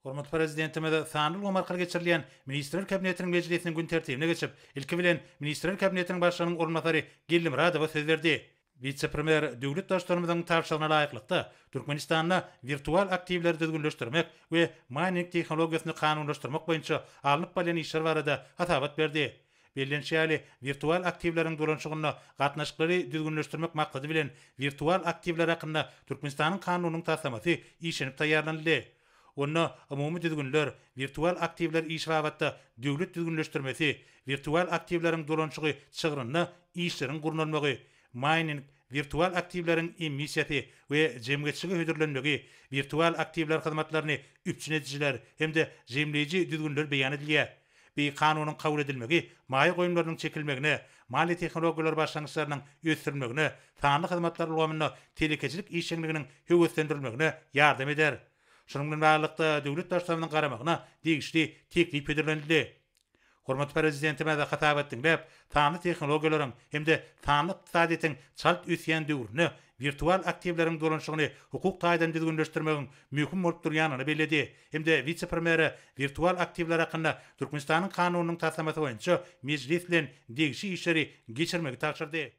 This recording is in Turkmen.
Hormatly Prezidentimiz sanly ulgam arkaly geçirilýän Ministrler Kabinetiniň mejlisiniň gün tertibine geçip, ilki bilen, Ministrler Kabinetiniň Başlygynyň orunbasary Geldimyradowa söz berdi. Wise-premýer döwlet Baştutanymyzyň tabşyrygyna laýyklykda, Türkmenistanda wirtual aktiwleri düzgünleşdirmek we maýning tehnologiýasyny kanunlaşdyrmak boýunça alnyp barylýan işler barada hasabat berdi. Bellenişi ýaly, wirtual aktiwleriň dolanyşygynda gatnaşyklary düzgünleşdirmek maksady bilen, Wirtual aktiwler hakynda Türkmenistanyň Kanunynyň taslamasy işlenip taýýarlanyldy. Onda umumy düzgünler, wirtual aktiwler işi babatda döwlet düzgünleşdirmesi, wirtual aktiwleriň dolanyşygy çygrynda işleriň gurnalmagy, maýning, wirtual aktiwleriň emissiýasy we jemgyýetçilige hödürlenmegi, wirtual aktiwler hyzmatlaryny üpjün edijiler hem-de jemleýji düzgünler beýan edilýär. Bi kanunyň kabul edilmegi maýa goýumlarynyň çekilmegine, maliýe tehnologiýalary başlangyçlarynyň ösdürilmegine, sanly hyzmatlar ulgamynda telekeçilik işjeňliginiň höweslendirilmegine ýardam eder. Şunuň bilen baglylykda, döwlet Baştutanymyzyň garamagyna degişli teklip hödürlenildi. Hormatly Prezidentimiz hasabat diňläp, sanly tehnologiýalaryň hem-de sanly ykdysadyýetiň çalt ösýän döwründe wirtual aktiwleriň dolanyşygyny hukuk taýdan düzgünleşdirmegiň möhüm bolup durýandygyny belledi hem-de wise-premýere wirtual aktiwler hakynda Türkmenistanyň Kanunynyň taslamasy boýunça Mejlis bilen degişli işleri geçirmegi tabşyrdy.